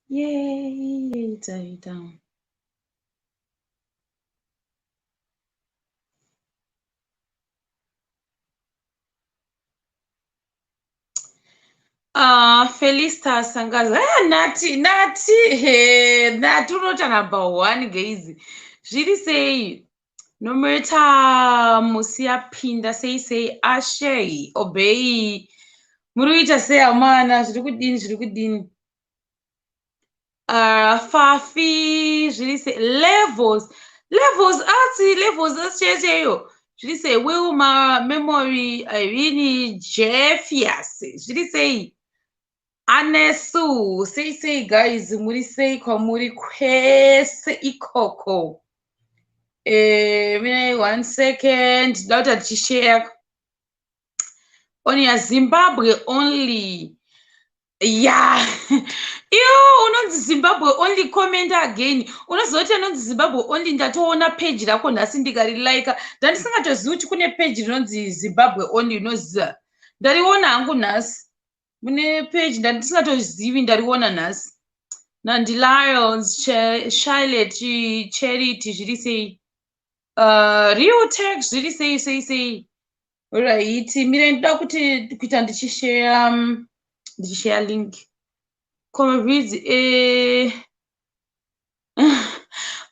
Yay, taita. Felista Sangaza. Ah, Nati, Nati, hey, Nati unota number one guys. Zviri sei? Nomatter musiyapinda sei sei Ashei Obey. Muri kuita sei amana? Zviri kudini? Zviri kudini? Fafi zviri sei? Levels. Levels arts, levels arts chaiyo chaiyo. Zviri sei? Wilma, Memory, Irene, Jeffias. Zviri sei? Anesu, sei sei guys, muri sei kwamuri kwese ikoko? Mina one second, ndoda kuti tichishare on ya Zimbabwe only. Yeah. Iwo unonzi Zimbabwe only, comment again. Unozoti anonzi Zimbabwe only, ndatoona page rako nhasi ndikarilika. Ndandisingatozivi kuti kune page rinonzi Zimbabwe only, unoziva. Ndariona hangu nhasi. Mune page ndandisingatozivi, ndariona nhasi. Nandi Lions, Charlotte, Charity, zviri sei? Real Tech, zviri sei sei sei? Right, mire ndoda kuti kuita ndichishare ndichishare link. Comrades,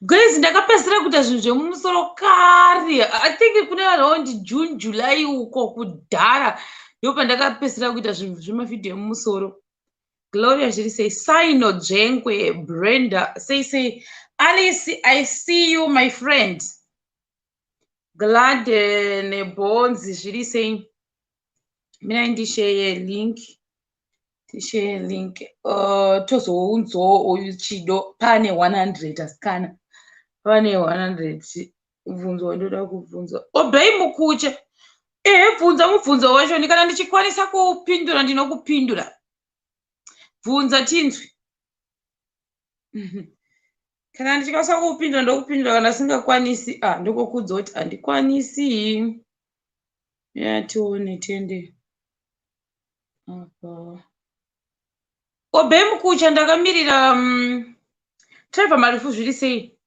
guys, ndakapedzisira kuita zvinhu zvemumusoro kare. I think kune around June, July uko kudhara ndo pandakapedzisira kuita zvinhu zvemavhidhiyo emumusoro. Gloria, zviri sei? Sino Dzvengwe, Brenda, sei sei? Alice, I see you, my friend. Glad nebonzi, zviri sei? Mina ndishare link, tishare link, tozounzawo uyu Chido pane 100 asikana, pane 100. Mubvunzo wandoda kubvunza, Obey Mukuche. Ehe, bvunza mubvunzo wacho, kana ndichikwanisa kupindura ndinokupindura. Bvunza tinzwi. Kana ndichikwanisa kupindura ndokupindura, kana singakwanisi, ah, ndokokudza kuti handikwanisi. Ya, tione, tiende apa. Obey Mukucha, ndakamirira. Trevor Marifu, zviri sei?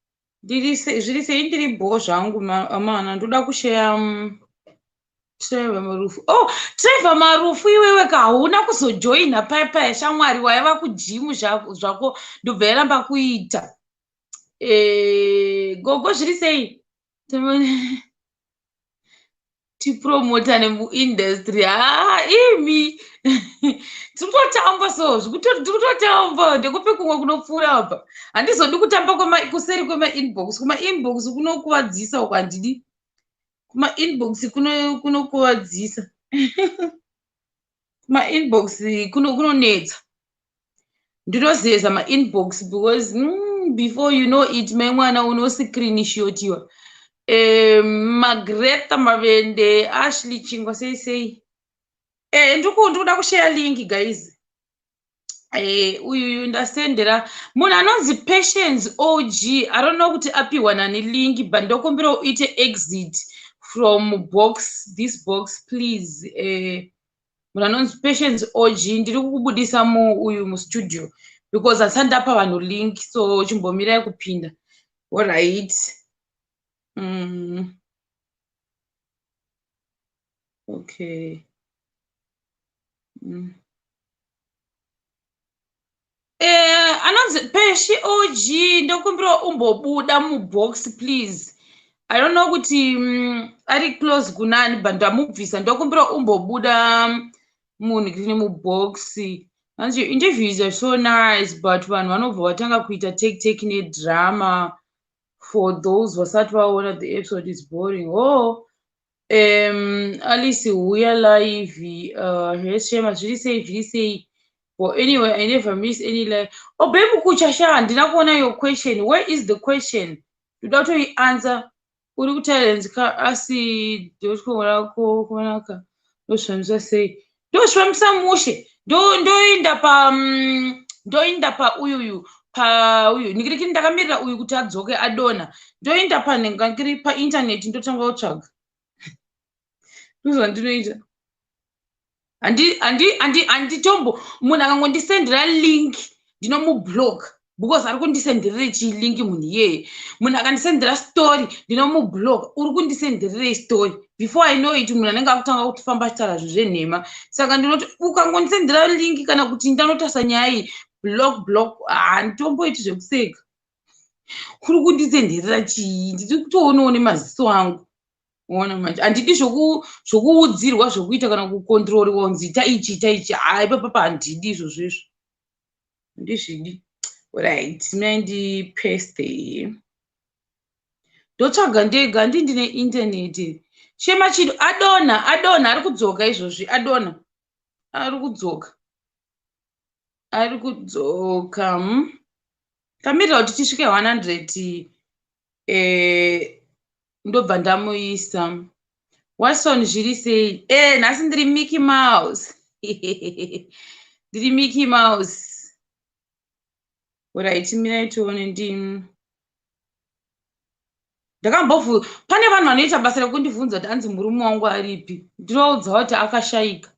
Zviri sei? Ndiri bho zvangu amana. Ndoda kushare Trevor Marufu. Oh, Trevor Marufu, iwewe ka hauna kuzojoina paya shamwari, waiva kujimu zvako, ndobva yaramba kuita. Gogo, zviri sei? Tipromotane muindustry. Ha, imi tiri kutotamba, so tiri kutotamba. Ndekupi kumwe kunopfuura apa? Handizodi kutamba kuseri kwemainbox. Kumainbox kunokuvadzisa uko, handidi kumainbox, kunokuvadzisa kumainbox, kunonetsa. Ndinozeza mainbox because before you know it, mai mwana unoscreenshotiwa. Magreta Mavende, Ashley Chingwa, sei sei? Ndikuda kushare link, guys. Uyuyu ndasendera munhu anonzi Patience Og. I don't know kuti apiwa nani link, but ndokumbira uite exit from box, this box, please. Munhu anonzi Patience Og, ndiri kukubudisa muuyu mustudio because handisati ndapa vanhu link, so chimbomirai kupinda. Alright. Okay. Anonzi Peshi Og, ndokumbira umbobuda mubox, please. I don't know kuti ari close kunani, but ndamubvisa. Ndokumbira umbobuda munhu kiri mubox. Hanzi interviews are so nice, but vanhu vanobva vatanga kuita take take nedrama. For those vasati vaona, the episode is boring. Oh, Alice, huya live. Heshema, zviri sei? Zviri sei? But anyway, I never miss any live. Oh, baby Kuchasha, handina kuona your question. Where is the question? Ndoda kutoianswer. Uri kuThailand ka? Asi dotcom rako kunaka, ndozvifambisa sei? Ndozvifambisa mushe. Ndoenda pa ndoenda pa uyuyu, pauyu ndikirikiri, ndakamirira uyu kuti adzoke adona. Ndoenda panhengakiri paintaneti, ndotanga kutsvaga. Ndozvandinoita. Handitombo, munhu akangondisendera link. Ndinomublock because ari kundisenderere chilinki munhu iyeye. Munhu akandisendera story, ndinomublock. Uri kundisendererei story? Before I know it, munhu anenge akutanga kutofamba achitaura zvinhu zvenhema. Saka ndinoti ukangondisendera linki kana kuti ndanotasa nyaya iyi, block, block. Handitomboiti zvekuseka. Uri kundisenderera chii? Ndiri kutoonawo nemaziso angu. Ona manje, handidi zvokuudzirwa zvokuita kana kukontroriwa kunzi ita ichi, ita ichi. Hai, ipapapa handidi izvozvo, izvo handizvidi. Right, mindipaste, ndotsvaga ndega. Handi ndine internet. Shema, Chido adonha, adonha, ari kudzoka izvozvi. Adonha, ari kudzoka, ari kudzoka. Tamirira kuti tisvike 100, ndobva ndamuisa. Watson, zviri sei? Nhasi ndiri Mickey Mouse, ndiri Mickey Mouse. Right, mirai tione. Ndakambovhu pane vanhu vanoita basa rekundibvunza kuti anzi murume wangu aripi. Ndinoudza kuti akashayika.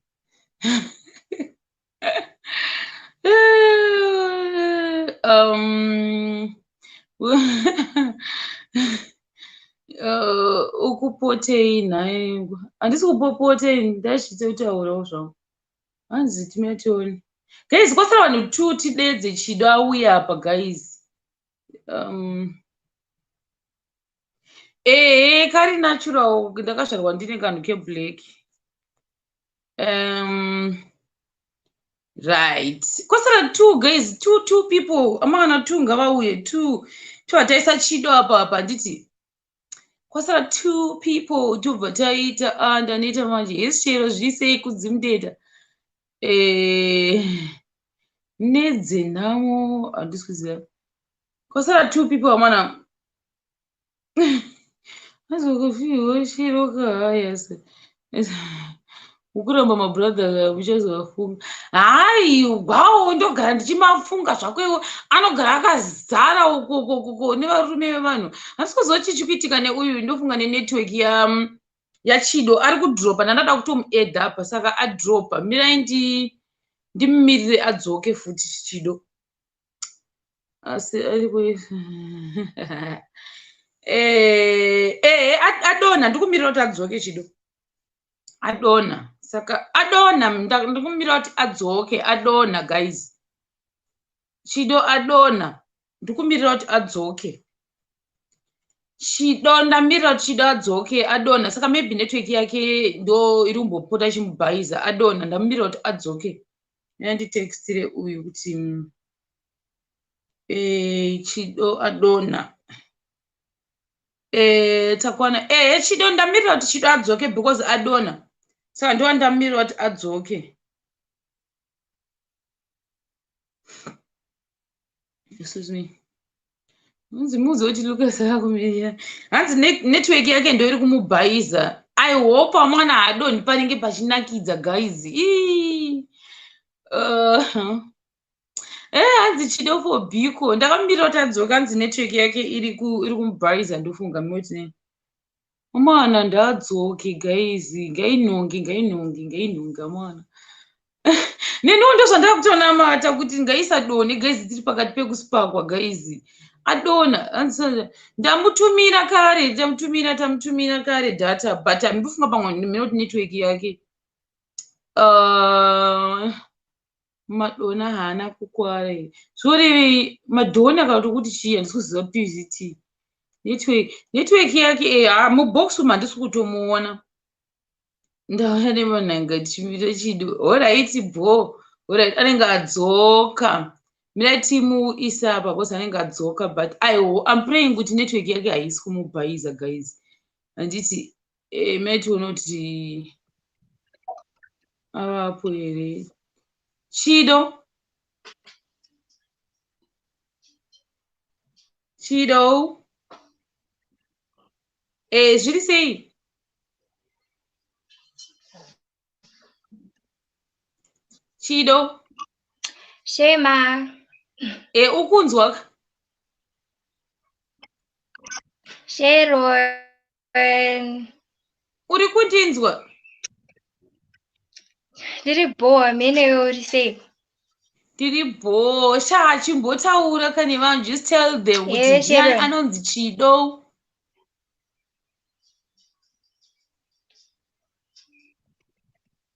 Ukupotei nhai? Handisi kupopotei, ndachitotaurawo zvangu. Hanzi timira tione, guys. Kwasara vanhu two, tidedze Chido auya apa, guys. Ehe, kari natural. Ndakazvarwa ndine kanhu keblack. Right, kwasara two, guys, two, two people. Amakana two ngavauye, two. Tobva taisa Chido apa apa. Handiti kwasara two people? Tobva taita. Ah, ndanoita manje. Hesi chero, zvisei kudzimudeda? Nedzenhamo handisi kuziva. Kwasara two people, amana. Azokufiwa chero kahayasa ukuramba mabrother, uchazovafunga. Hai, gwawo ndogara ndichimafunga zvako iwo. Anogara akazara ukokokoko nevarume vevanhu. Handisi kuziva chii kuitika neuyu. Ndofunga nenetwork yaChido, ari kudropa. Ndandada kutomuedha apa, saka adropa. Mirai ndimumirire adzoke futi Chido. Asi ariko ehe, adonha. Ndikumirira kuti adzoke. Chido adonha, saka adonha. Ndikumirira kuti adzoke. Adonha, guys. Chido adonha, ndikumirira kuti adzoke. Chido, ndamirira kuti Chido adzoke. Adonha, saka maybe network yake ndo iri kumbopota ichimubhaiza. Adonha, ndamumirira kuti adzoke. Yanditextire uyu kuti Chido adonha. Takwana. Ehe, Chido, ndamirira kuti Chido adzoke because adonha, saka ndova ndamirira kuti adzoke. Excuse me. Hanzi muudze kuti Lucas akakumirira. Hanzi network yake ndo iri kumubhaiza. I hope amwana haadonhi, panenge pachinakidza, guys. Hanzi Chido for biko. Ndakamirira kuti adzoka. Hanzi network yake iri kumubhaiza. Ndofunga moti nei mwana ndaadzoke, guys. Ngainhonge, ngainhonge, ngainhonge mwana. Neniwo ndozvandava kutonamata kuti ngaisadonhe, guys. Tiri pakati pekusipakwa, guys. Adonha. Ndamutumira kare, tamutumira, tamutumira kare data, but handimbofunga pamwe ndinoti network yake. Madona haana kukwara here? Zvorevei madhona kana kuti chii? Handisi kuziva. Pvt network yake. Mubox umu handisi kutomuona. Ndauya nemanhanga tichimira Chido. Alright, bo alright, anenge adzoka. Mirai timuisa apa because anenge adzoka, but I'm praying kuti network yake haisi kumubhaiza, guys. Handiti mirai tione kuti avapo here Chido. Chido, zviri sei, Chido? Shema. Ukunzwa? Sharon. Uri kundinzwa? Ndiri bho, meneyo uri sei? Tiri bhoo sha chimbotaura kane vanhu just tell them kuti Eh, ndiani Sharon. anonzi Chido.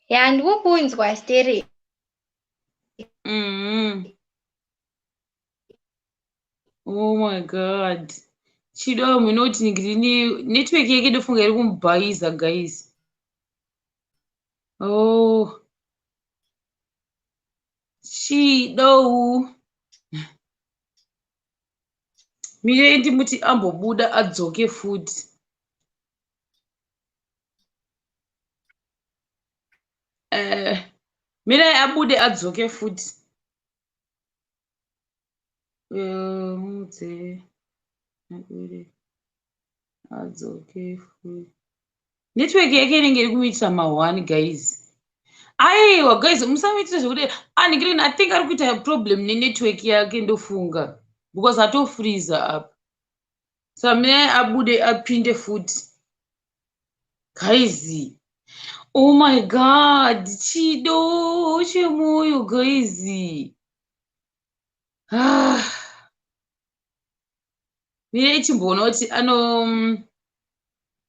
Ya ndikukunzwa stereki. Oh my God. Chido munoti ngirini network yake ndofunga iri kumubhaiza guys. Oh. Chido. Mirei ndimuti ambobuda adzoke futi. Eh, mirai abude adzoke futi. Eh, mudze abude adzoke futi. Network yake inenge iri kumuitira ma1 guys. Aiwa guys, musamuitira zvekuti anhingirini. I think ari kuita problem nenetwork yake ndofunga because atofreeza apa. Saka mirai abude apinde futi. Guys. Oh my God, Chido chemoyo guys. Ah. Mirei chimboona kuti ano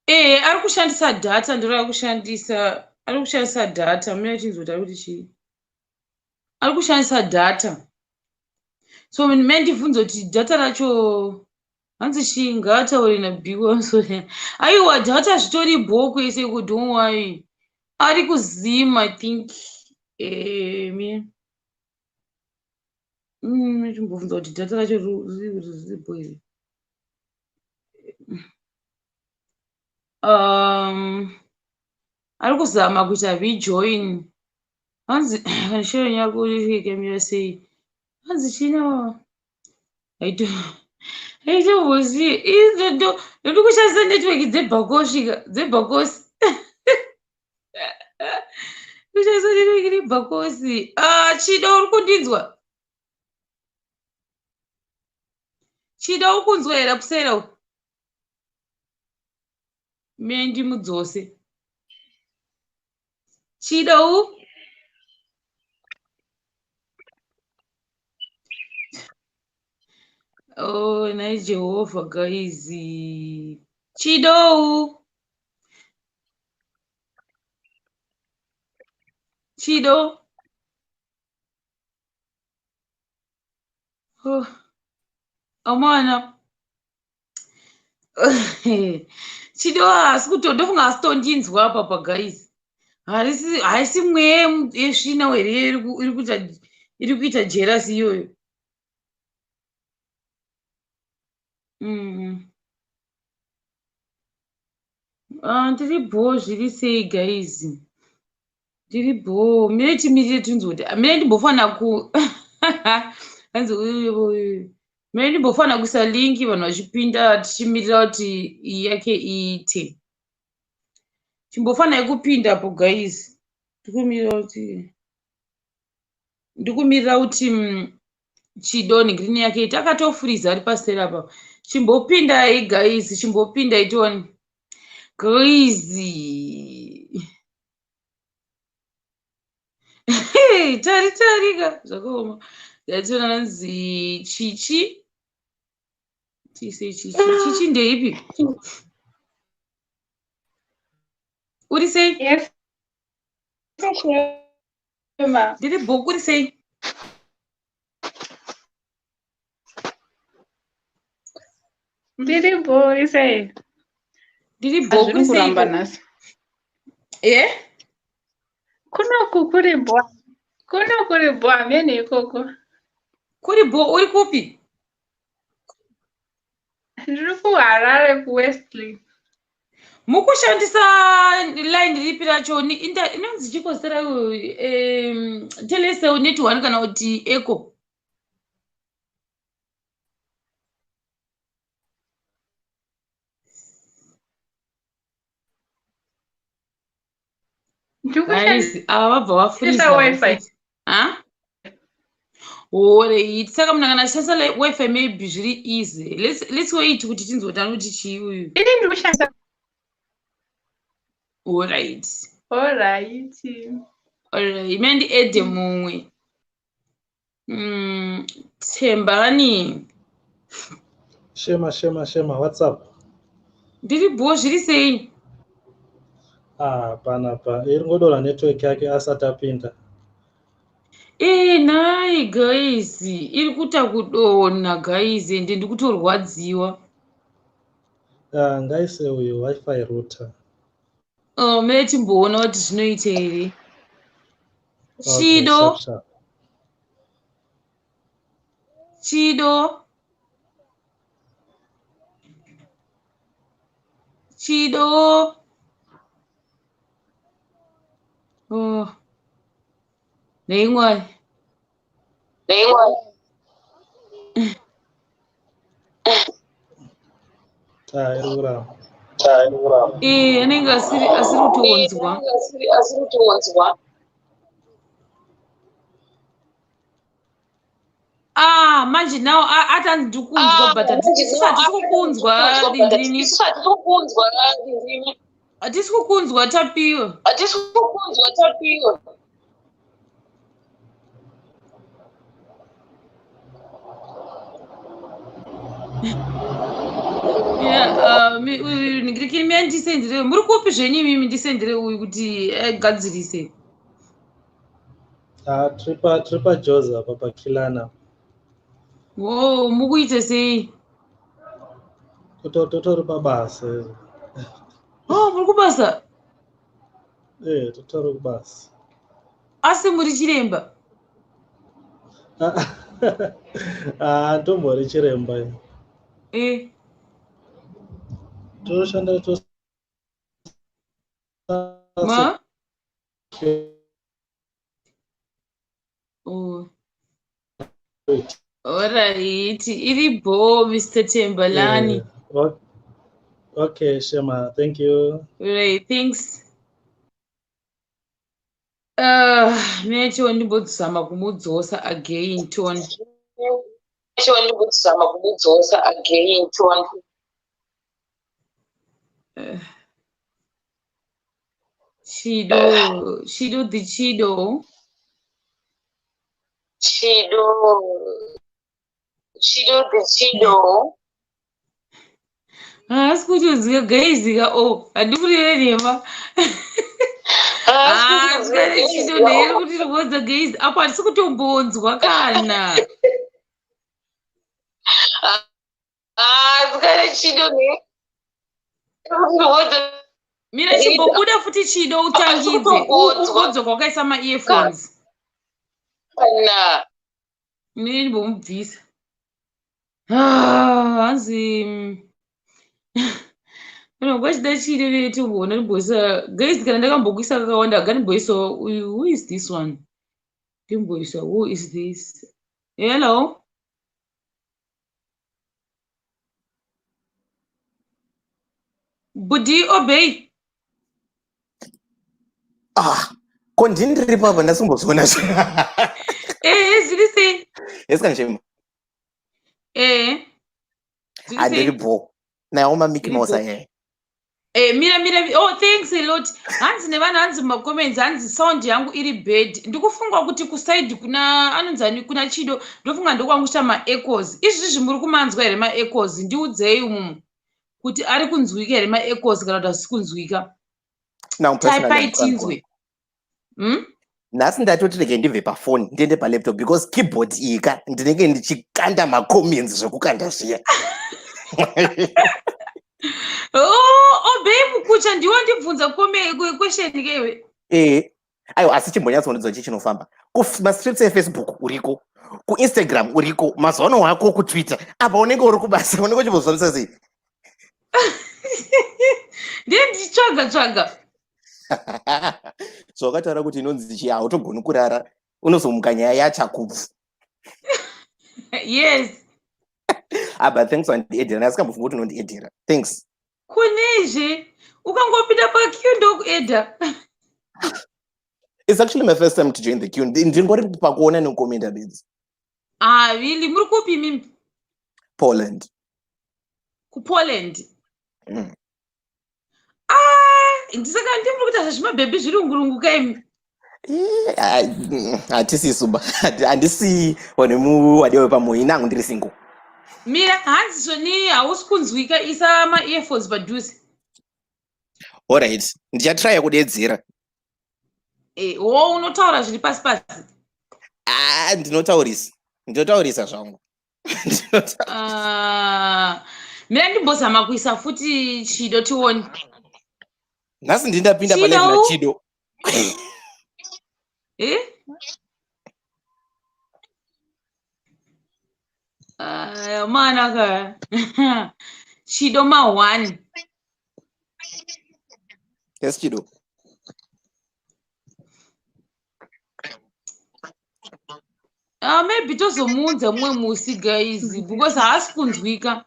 eh ari kushandisa data ndiro ari kushandisa ari kushandisa data mune chinzwa kuti ari kuti chii ari kushandisa data so mendibvunza kuti data racho hanzi chii ngaataure nabhiwa aiwa data zvitori bho kwese ku don't worry ari kuzima I think eh, chimbobvunza kuti data racho riri bho here ari kuzama kuita rejoin hanzi sharing yako ikamira sei hanzi china aitombozivi ndodi kushandisa network dzebhakosvika dzebhakosi kushandisa network rebhakosi. Ah, Chido uri kundinzwa? Chido uri kunzwa here kusera uku? Mendi mudzose. Chido. Oh, nhai Jehovha guys. Chido. Chido. Oh. Amana. Chido haasi kuto ndofunga haasi tondinzwa apa pa guys. Harisi haisi mweya yesvina here iri kuita iri kuita jealous iyoyo. Ah, ndiri bho zviri sei guys? Ndiri bho. Mire timirire tinzwe kuti mire ndimbofanira ku hanzi mire ndimbofanira kuisa link vanhu vachipinda tichimirira kuti iyi yake iite. Chimbofanai kupindapo guys. Ndikumirira kuti ndikumirira kuti Chido negreen yake ite akatofuriza ari paseri apa. Chimbopindai guys, chimbopindai tione. Guys. Tari tarika zvakaoma. Yationa nanzi Chichi. Tise Chichi. Chichi ndeipi? Uri sei? Yes. Shema. Ndiri bho uri sei? Ndiri bho uri sei? Ndiri bho Hazviri kuri sei? kuramba nhasi. Eh? Kunoku kuri bho. Kuno kuri bho hamene ikoko. Kuri bho uri kupi? Ndiri kuHarare kuWestley. Mukushandisa line ripi racho? Inonzi chikosera Telecel Net One kana kuti Eco? Ndiri Guys, ava vabva kushandisa vafuriza Wi-Fi. Ha? Alright. Saka munhu kana achishandisa Wi-Fi maybe zviri easy. Let's wait kuti tinzwe kuti anoti chii uyu. Ini ndiri kushandisa. Alright. Alright. Alright. Mene ndiadde mumwe. Thembani. Shema, Shema, Shema, what's up? Ndiri bho, zviri sei? Ah, panapa iri ngodora network yake asati apinda. Eh, nhai guys, iri kuta kudonha guys, ende ndikutorwadziwa. Ah, ngaise uyu wifi router. Oh, mene timboona kuti zvinoita here. Okay, Chido, sharp, sharp. Chido. Chido. Oh. Neimwe. Neimwe. Ah, iri kuramba. Ah, iri kuramba. Eh, anenge asiri kutonzwa. Asiri kutonzwa. Ah, manje now atanzi ndikunzwa, but hatisi kukunzwa dindini. Hatisi kukunzwa Tapiwa. Hatisi kukunzwa Tapiwa. Yeah, ndikiri miya ndisendere, muri kupi zvenyu imimi? Ndisendere uyu kuti agadzirise. Ah, tripa Joza apa paKilana. Oh, mukuita sei? Totori pabasa. Oh, muri kubasa? Eh, totori kubasa. Asi muri chiremba? Ah, ndombori chiremba. Eh. Toshanda to Ma? Oh. Alright, iri bho, Mr. Tembalani. Yeah. Okay, Shema, thank you. Right, thanks. Mecho ndimbodzama kumudzosa again, Tony. Mecho ndimbodzama kumudzosa again, Tony. Chido, Chido the Chido. Chido, Chido the Chido. Haasi kutonzwika guys ka, oh, handikureve nhema. Haasi Chido nhere kuti rwodza guys, apo hatisi kutombonzwa kana. Haasi kana Chido nhere. Mira, chimbobuda futi Chido utangidze. Umbodzoka wakaisa ma-earphones. Kana. Mire ndimbomubvisa. Hanzi unongwachida Chido netomboona ndimboisa guys, kana ndakambokuisa kakawanda gandimboisawo uyu. Who is this one? Ndimboisa, who is this? Hello? Budi Obey. Ah, ko ndini ndiripo apa, ndasimbozviona. Eh, zviri sei? Esi Shema. Eh. Zviri Handiri sei? bho. Nawo maMickey Ndiri Mouse bho. aya. Eh, mira mira. Oh, thanks a lot. Hanzi nevanhu, hanzi mumacomments, hanzi sound yangu iri bad. Ndikufunga kuti kuside kuna anonzani, kuna Chido, ndofunga ndokwangu maechoes. Izvizvi muri kumanzwa here maechoes? Ndiudzei umumu kuti ari kunzwika here maechoes kana kuti hazisi kunzwika. Now personally, Taipai I'm trying. tinzwe. Nhasi ndatoti rege ndibve pafoni ndiende palaptop because keyboard iyi ka ndinenge ndichikanda macomments zvekukanda zviya. Oh, Obey Mukucha, ndiwo ndibvunza question kewe. Eh, aiwa, asi chimbonyatsondidzo chi chinofamba kumastreets eFacebook uriko, kuInstagram uriko, mazuva ano wako kuTwitter, apa unenge uri kubasa, unenge uchimbozvambisa sei? Ndiye ndichitsvaga tsvaga. Zvawakataura kuti inonzi chi, hautogoni kurara, unozomuka nyaya yachakubvu. Yes. Ah, but thanks wandiedhera, ndasikambofunga kuti unondiedhera. Thanks. Kunezve ukangopinda paqueue ndokuedha. It's actually my first time to join the queue. Ndingori pakuona nekukomenda bedzi. Ah, really? Muri kupi imimi? Poland. KuPoland? Mm. Ah, ndisaka ndimuri kuita zvezvimabhebhi zvirungurungu kaimi. Hatisi suba, handisi vanhu vadiwa vepamoyo. Inangu ndiri single. Mira, hanzi zvoni hausi kunzwika, isa maearphones padhuze. Alright, ndichatraya kudedzera. Wo unotaura zviri pasi pasi. Ah, ndinotaurisa, ndinotaurisa zvangu. Ah, mira, ndimbozama kuisa futi Chido tione. Nhasi ndindapinda Chido? Palive naChido. Eh? Ah, manaka Chido ma1. Yes, Chido. Ah, maybe tozomuudza mumwe musi, guys, because haasi kunzwika.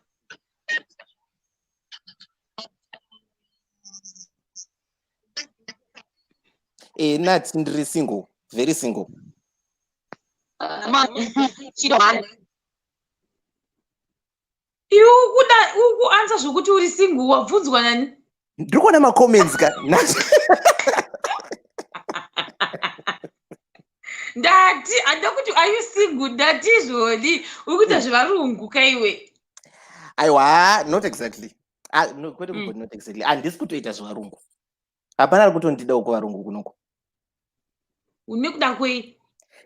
Nati ndiri single, very single. Ah, Chido, iwe ukuda ukuanza zvokuti uri single, wabvunzwa nani? Ndiri kuona macomments ka. Ndati handa kuti, "Are you single?" Ndati izvoni uri kuita zvevarungu kaiwe. Aiwa, not exactly. Ah, no, kwete. Kungoti not exactly, handisi kutoita zvevarungu. Hapana ari kutondida uko varungu kunoko. Nekuda kwei?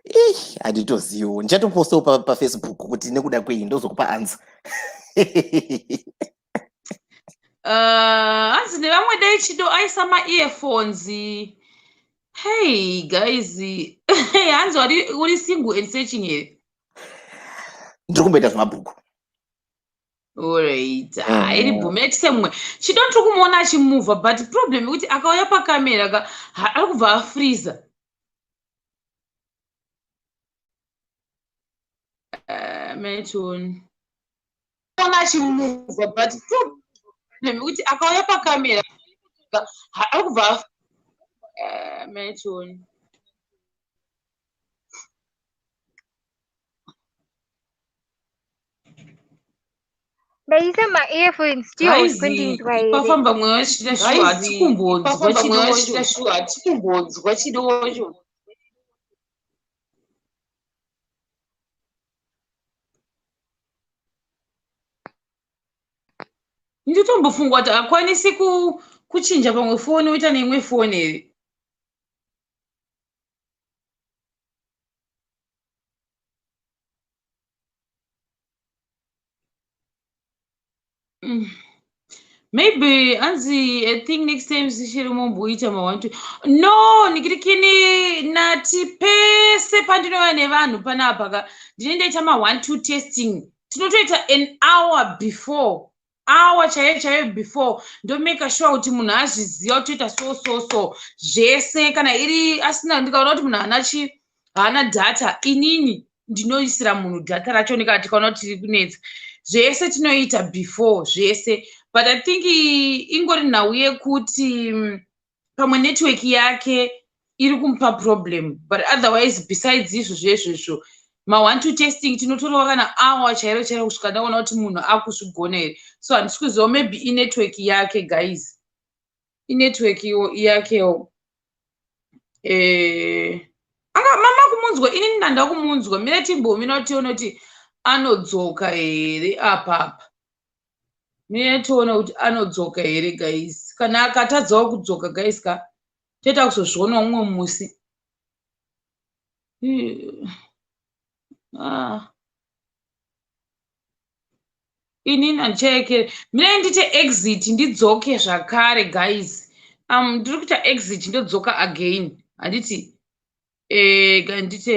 Ih, handitozivo. Ndichatopostawo paFacebook kuti nekuda kwei, ndozokupa answer. Hanzi nevamwe dai Chido aisa maearphones. Hey guys, hanzi uri single and searching here? Ndiri kumboita zvemabhuku. Alright, iri bhume tisemumwe. Chido tiri kumuona achimuvha, but problem yekuti akauya pakamera ka, ari kubva afreeza. Metioni ona achimuvha, but problem yekuti akauya pakamera ka, ari kubva metioni. Ndaisa maearphones still. Guys, kundinzwa here? Pafamba mweya wechida shuwa, hatikumbonzwa Chido wacho. Shuwa, hatikumbonzwa Chido wacho. Nditombofungwa kuti akwanisi kuchinja pamwe foni, oita neimwe foni here? Maybe hanzi, I think next time sichiri momboita ma1 2. No, nikirikini nati pese pandinouya nevanhu panapa ka, ndinenge ndaita ma1 2 testing. Tinotoita an hour before, hour chaiyo chaiyo before, ndomake sure kuti munhu azviziva kutoita so so so zvese. Kana iri asina, ndikaona kuti munhu haana chi haana data, inini ndinoisira munhu data racho. Ndikati tikaona kuti tiri kunetsa, zvese tinoita before zvese. But I think ingori nhau yekuti pamwe network yake iri kumupa problem, but otherwise, besides izvo zvezvezvo, ma1 2 testing tinotorwa kana hour chairo chairo kusvika ndaona kuti munhu akuzvigona here. So handisi kuziva, maybe inetwork yake, guys, inetwork yakewo. Anga mama kumunzwa, inini ndanda kumunzwa. Mire timbomira tione kuti anodzoka here apapa. Mire tione kuti anodzoka here, guys. Kana akatadzawo kudzoka, guys ka, toita kuzozviona umwe musi. Ah. Inini handichaekere. Mirai ndite exit ndidzoke zvakare, guys. Ndiri kuita exit, ndodzoka again, handiti? Ndite